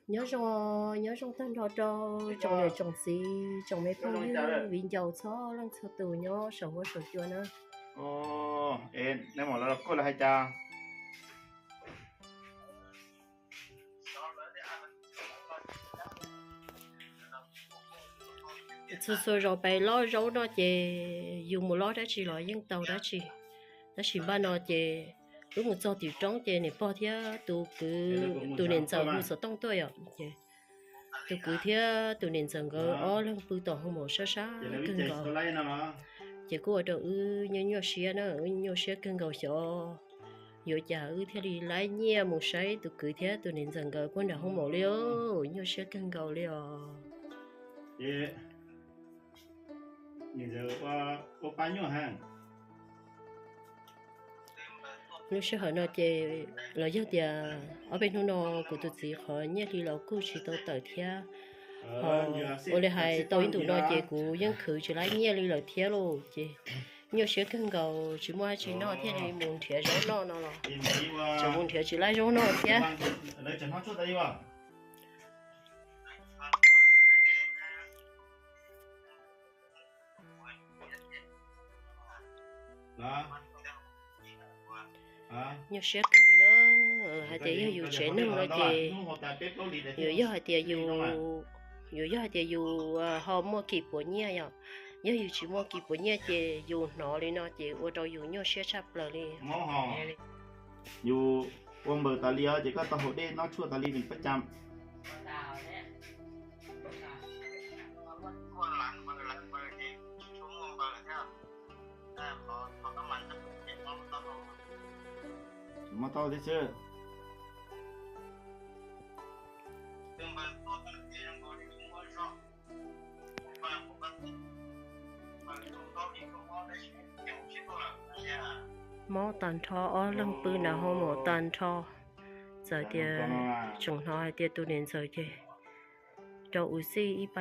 Nyob zoo, nyob zoo tag nrho rau tsoom niam tsoom txiv, tsoom me phooj ywg viv ncaus txhua leej txhua tus nyob saum huab saum cua na. Txhua txhua zaus pem lob zaub no ces yus mus lob dab tsi los yeej tau dab tsi. Tab sis npaj no ces wb mus txog tim roob ces niam pog thiab tus kwv tus niam ntxawm hu xov tooj tuaj yom. Ces tus kwv thiab tus niam ntxawm nkawd ob leeg pw tom hoo maum sab sab kawg nkaus. Ces kuj ua rau wb nyuaj nyuaj siab na, wb nyuaj siab kawg nkaus xyov yuav cas wb thiaj li laib nyiaj mus saib tus kwv thiab tus niam ntxawm nkawd puag nram hoo maum li os, nyuaj siab kawg nkaus li os. Lub sij hawm no ces los yog tias ob peb hnub no kuv tus txiv qhov nyiaj hli los kuj tsis tau tawm thiab. Ho ua li hais tau ib ntus no ces kuv yeej khwv tsis laib nyiaj li lawm thiab lauj. Ces nyuaj siab kawg nkaus tsis muaj dab tsi noj thiaj li mus nrhiav zaub noj no los tseem mus nrhiav tsis laib zaub noj thiab. Nyuaj siab kawg li na, hais tias yog yus tsev neeg no ces yus yog hais tias yus, yus yog hais tias yus ho muaj kis puas nyiaj yom, yog yus tsis muaj kis puas nyiaj ces yus hnov li no ces ua rau yus nyuaj siab tshaj plaws li. Yus ua npaws tas li os ces koj tau haus dej noj tshuaj tas li nws pab cam. Tsis muaj tau thiab xwb. Mob tag nrho, ob leeg pw nram hoo maum tag nrho. Txawm tias tseem hnov hais tias tus niam ntxawm ces rau ua xij ib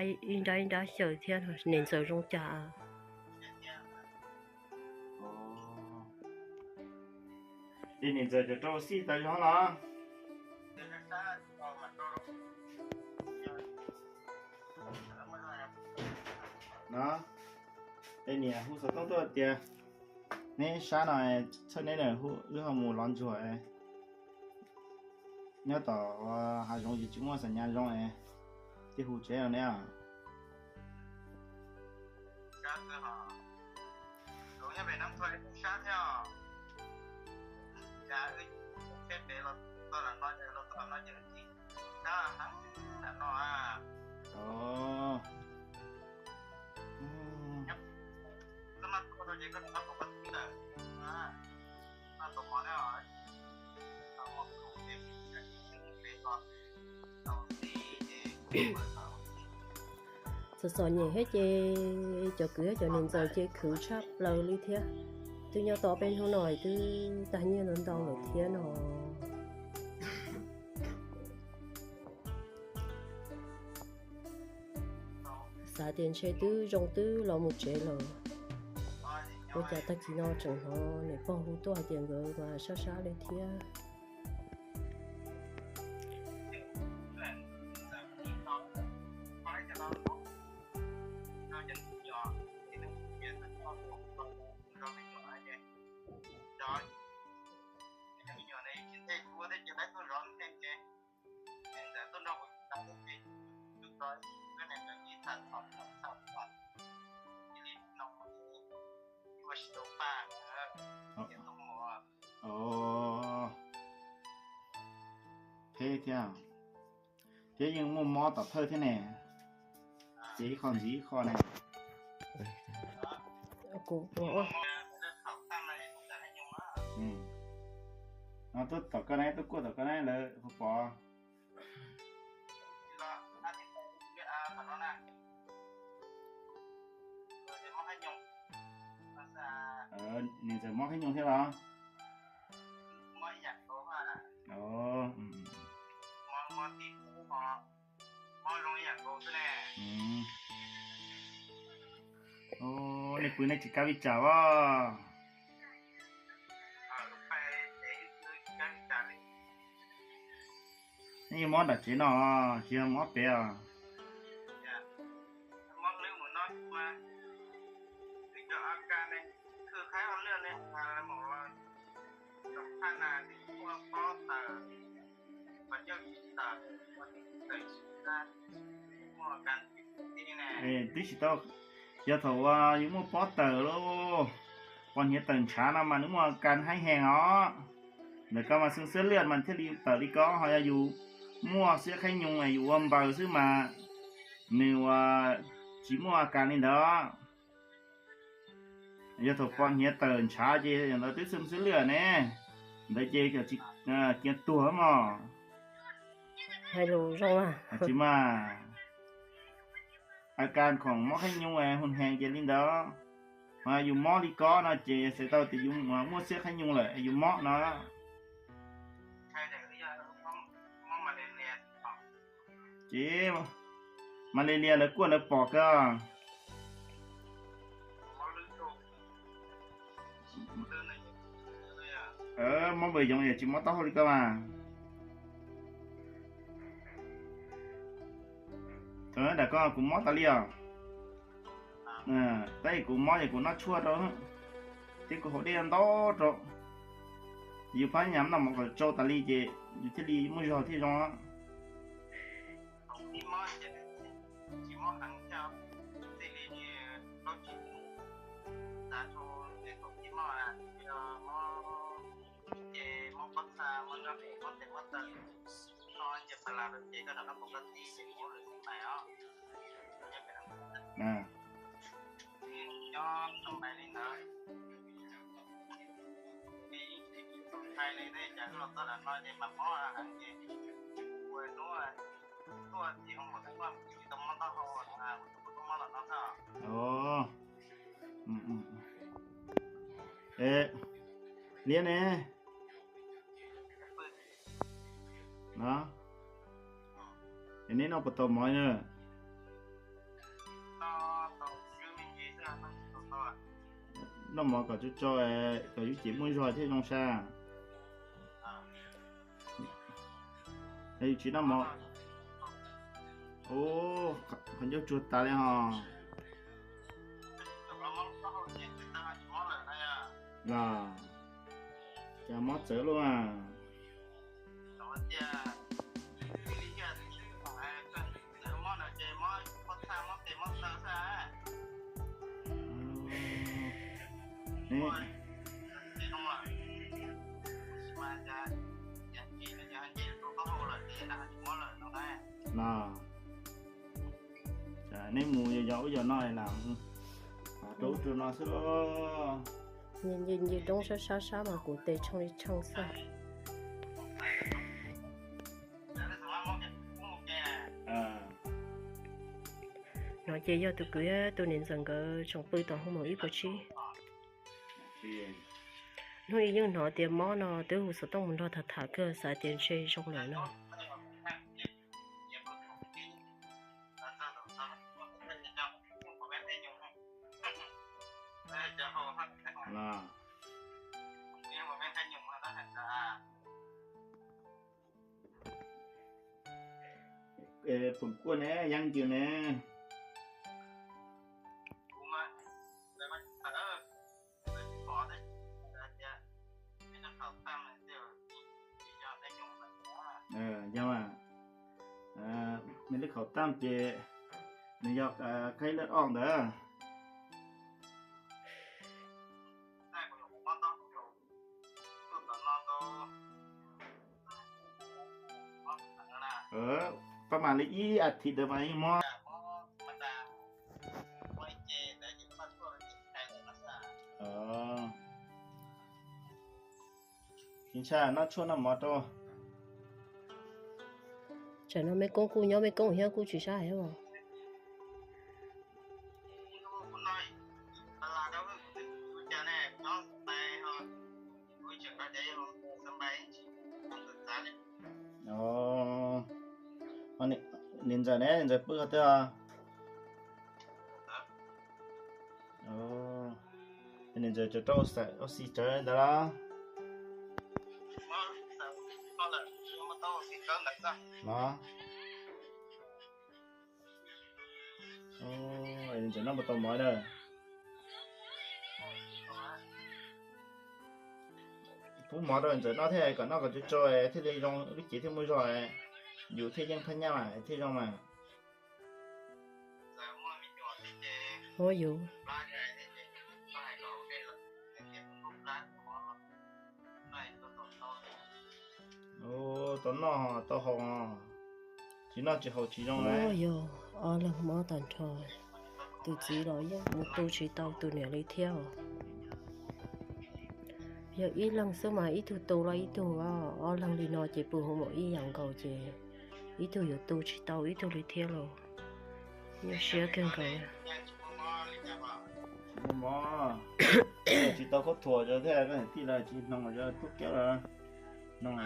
nrab ib nrab xyaw thiab, niam ntxawm zoo cas. Ces niam ntxawm cov rau ua xij tas zog los? No, es niam hu xov tooj tuaj tias neb sab no, txhawj neb lawm, wb ho mus lov ntsuag, nyob tom hav zoov ces tsis muaj xam nyas zoo es thiaj hu tsev rau neb. Txom txom nyem thiab ces cov kwv thiab cov niam ntxawm ces khwv tshaj plaws li thiab. Twb nyob tau peb hnub no twb tag nyiaj ntau ntau lawm thiab no. Xav tias ntshe twb zoo twb los mus tsev lawm, ua cas tag kis no tseem hnov niam pog hu tuaj hais tias nkawd mas sab sab li thiab. Phem thiab, thiab yeej muaj mob tom thawj thiab ne. Ces ib qho ntxiv ib qho ne. Kuv no tuaj tom koj ne, tuaj kuaj tom koj ne lawv puas pom? Niam ntxawm mob qhab nyoos thiab los? Nej pw nej tsis kav vij tsam os. Yeej mob nram tsev no, tsis yog mob pem os. Twb tsis tau, yog thaum uas yus muaj pob tawm lauj, pos hniav tawm ntshav no mas nws muaj a kas heev heev os. Ntawm koj mas xeeb xwb liaj mas thiaj li tawm li ko, ho yog yus muaj xiab qhaib nyoos yus ua npaws xwb mas nws ua tsis muaj a kas li ntawd. Yog thaum pos hniav tawm ntshav ces ntawd twb xeeb xwb liaj ne, ntawd ces kiag tuag mog. Tsis mas, a kas khoom mob qhaib nyoos hu heev ces li ntawd. Ho yus mob li ko no ces xav tau tias yus muaj xiab qhaib nyoos lawm yus mob no. Ces malaria lawv kuaj lawv pom kawg. Mob npawg Yoov es tsis mob taub hau li koj mas. Ntawm koj kuv mob tas li os. Tab sis kuv mob es kuv noj tshuaj rau thiab kuv haus dej ntau rau. Yus phab nyas noj mov kom tsau tas li ces yus thiaj li muaj zog thiaj zoo. Liab ne, no, es neb noj puas tau mov na? Noj mov kom tsau tsau, kom yus cev muaj zog thiaj zoo sas. Yus tsis noj mov, qhov ncauj tsuag tas li ho. Los, cas mob txawv luaj. Los, neb mus yos ub yos no las, rau ub rau no xwb. Nce roob sab sab sab mas kuv tes tsheej li tsheej xwb. No ces yog tus kwv thiab tus niam ntxawm nkawd tseem pw tom hoo maum ib puas tsib. Hnub ib yeej hnov tias mob no twb hu xov tooj mus nrog tham tham kawg xav tias ntshe zoo lawm no. Pum kuaj ne, yeeb ncws ne. Yog, me lub khaum tam ces nws yog khaib laj ob ntawd. Pab mam li ib as thiv ntawd mas yeej mob. Tsis ntshai, noj tshuaj noj mov rau. Tsam no me koob kuj nyob, me koob thiab kuj tsis sab heev os. Niam ntxawm ne, niam ntxawm pw qhov twg os? Niam ntxawm tseem rau ua xis tsawv ntawd los? No, ntxawm noj puas tau mov na? Pub mov rau ntxawm noj thiab, kom noj kom tsau tsau thiaj li zoo, lub cev thiaj muaj zog, yus thiaj yeej phab nyaj mas thiaj zoo mas. Ua yus tau noj tau haus, tsis noj tsis haus tsis zoo na. Yog ob leeg mob tag nrho, tus txiv los yeej mus tu tsis tau tus niam li thiab. Yog ib leeg xwb mas ib tug tu los ib tug, ob leeg li no ces pw hauv maum ib yam nkaus ces ib tug yuav tu tsis tau ib tug li thiab los. Nyuaj siab kawg nkaus. Muaj mob, tsis tau khaub thuas thiab, koj niam tij lawv tsis hnov, tub kiab lawv hnov,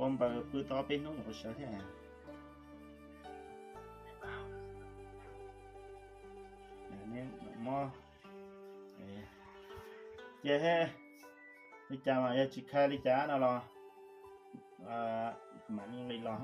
ua npaws pw tau peb hnub nyuaj siab thiab. Mob, ces li cas mas yog tsis khai li cas no los mam li los.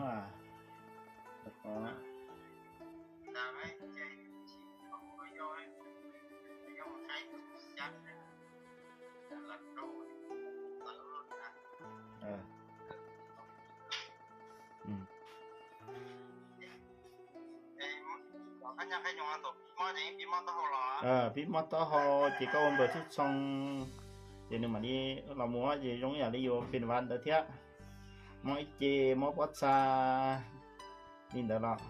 Pib mob taub hau ces koj ua npaws txhob txhoo, ces nws mam li los mus ces zoo yam li yus pheej vas ntawd thiab, mob ib ce, mob pob txha li ntawd los.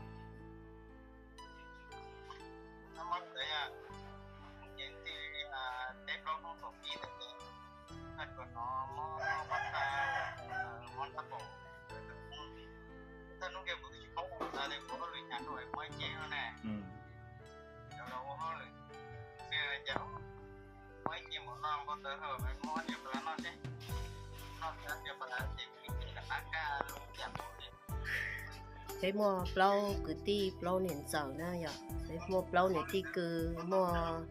Peb muaj plaub kwv tij plaub niam ntxawm na yom, peb muaj plaub niam tij kwv, muaj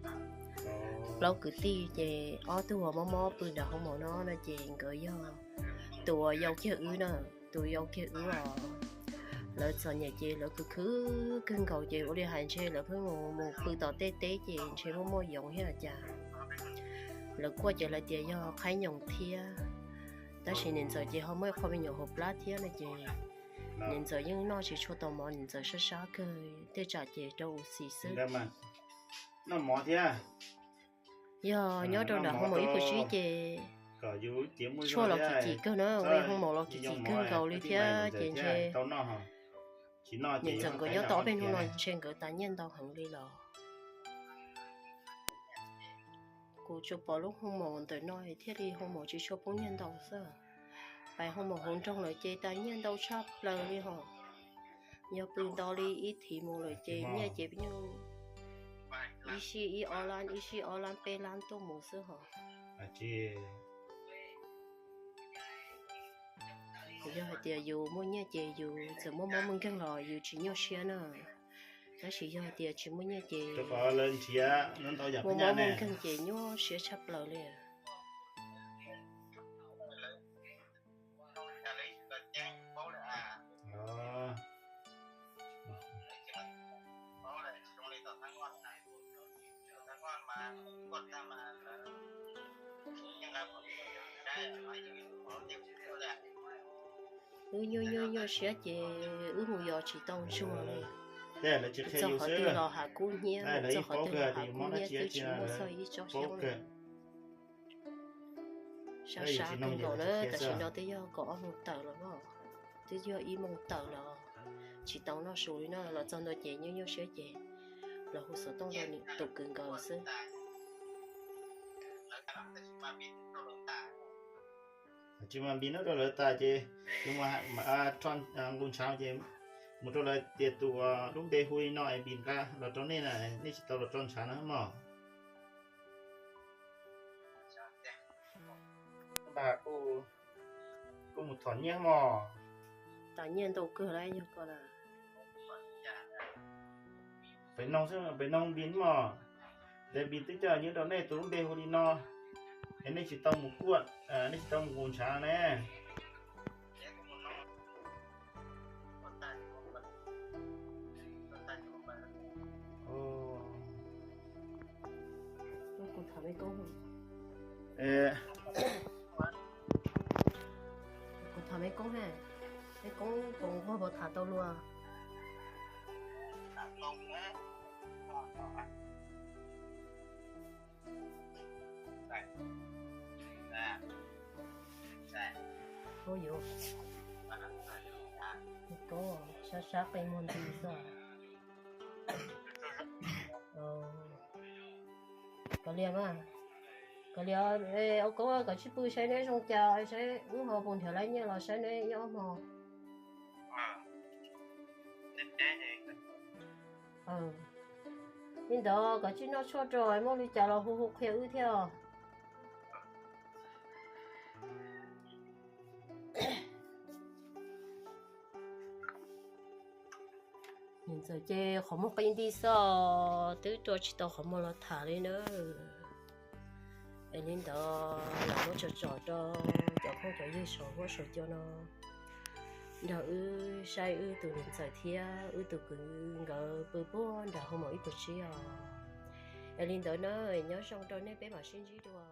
plaub kwv tij ces ob tug uas mob mob pw nram hoo maum no no ces nkawd yog tus uas yau kiag wb na, tus yau kiag wb os. Lawv txom nyem ces lawv khwv khwv kawg nkaus ces ua li hais ntshe lawv pheej mus mus pw tom tej teb ces ntshe muaj muaj yoov thiab cas. Lawv kuaj ces lawv tias yog qhaib nyoos thiab, tab sis niam ntxawm ces ho muaj ib qho me nyuam hauv plab thiab no ces niam ntxawm yeej noj tsis tshua tau mov, niam ntxawm sab sab kawg, tej tsam ces rau ua xis xwb. Noj mov thiab. Yog nyob rau nram hoo maum ib puas tsib ces tshuaj los kim kim kawg na, ua li hoo maum los kim kim kawg nkaus li thiab ces ntshe niam ntxawm nkawd nyob tau ob peb hnub no ntshe nkawd tas nyiaj ntau heev li los. Kuv tsuas pom lub hoo maum ntawm no thiaj li hoo maum tsis tshua poob nyiaj ntau xwb. Pais hoo maum hauv nroog lawm ces tas nyiaj ntau tshaj plaws li hos. Yog pw nto li ib thiv mus lawm ces nyiaj ces peb nyuj ib sij ib ob lab, ib sij ob lab peb lab tuaj mus xwb hos. Yog hais tias yus muaj nyiaj ces yus txawm muaj mob muaj nkeeg los yus tsis nyuaj siab na. Tab sis yog hais tias tsis muaj nyiaj ces muaj mob muaj nkeeg ces nyuaj siab tshaj plaws li. Wb nyuaj nyuaj nyuaj siab ces wb mus yos tsis tau ntsuag li. Txog qhov twg los hav kub hnyiab, txog qhov twg los hav kub hnyiab, twb tsis muaj txog ib tsob xyoob li. Sab sab kawg nkaus na, tam sim no twb yog kaum ob moos tawm los, twb yog ib moos tawm los tsis tau noj su li na. Los txog ntua ces nyuaj nyuaj siab ces los hu xov tooj rau tus kwv nkawd xwb. Tsis mas npis nub rau lawv tas ces yus mus nqus ntshav ces mus rau lawv tias tus lub npe hu li no es npis nqa los rau nej na, nej tsis tau los tso ntshav na mog. Npag kuj mus thom nyiaj mog. Tas nyiaj ntau kawg lawm yog ko na. Pem noog xwb, pem noog npis mog. Ces npis twb coj nyiaj rau nej tus lub npe hu li no es nej tsis tau mus kuaj, nej tsis tau mus nqus ntshav ne. Kuv tham me koob, me koob puas tham tau luag? Ub, yuav me koob sab sab qe muag nti xwb. Kav liam mas, kav liam, ua koob koj tsis pw saib neb zoo cas, saib wb ho puas nrhiav laib nyiaj los saib neb nyob hmo. Li ntawd koj tsis noj tshuaj rau, muaj li cas los hu hu qhia wb thiab. Niam ntxawm ces qhov muag qi nti xwb, twb tua tsis tau qhov muag los tham li na. Es li ntawd los muab tso tsom rau cov phooj cov ywg saum huab saum cua no nrog wb saib wb tus niam ntxawm thiab wb tus kwv nkawd pw puag nram hoo maum ib puas tsib os. Es li ntawd na, nyob zoo rau nej, peb mam sib ntsib dua.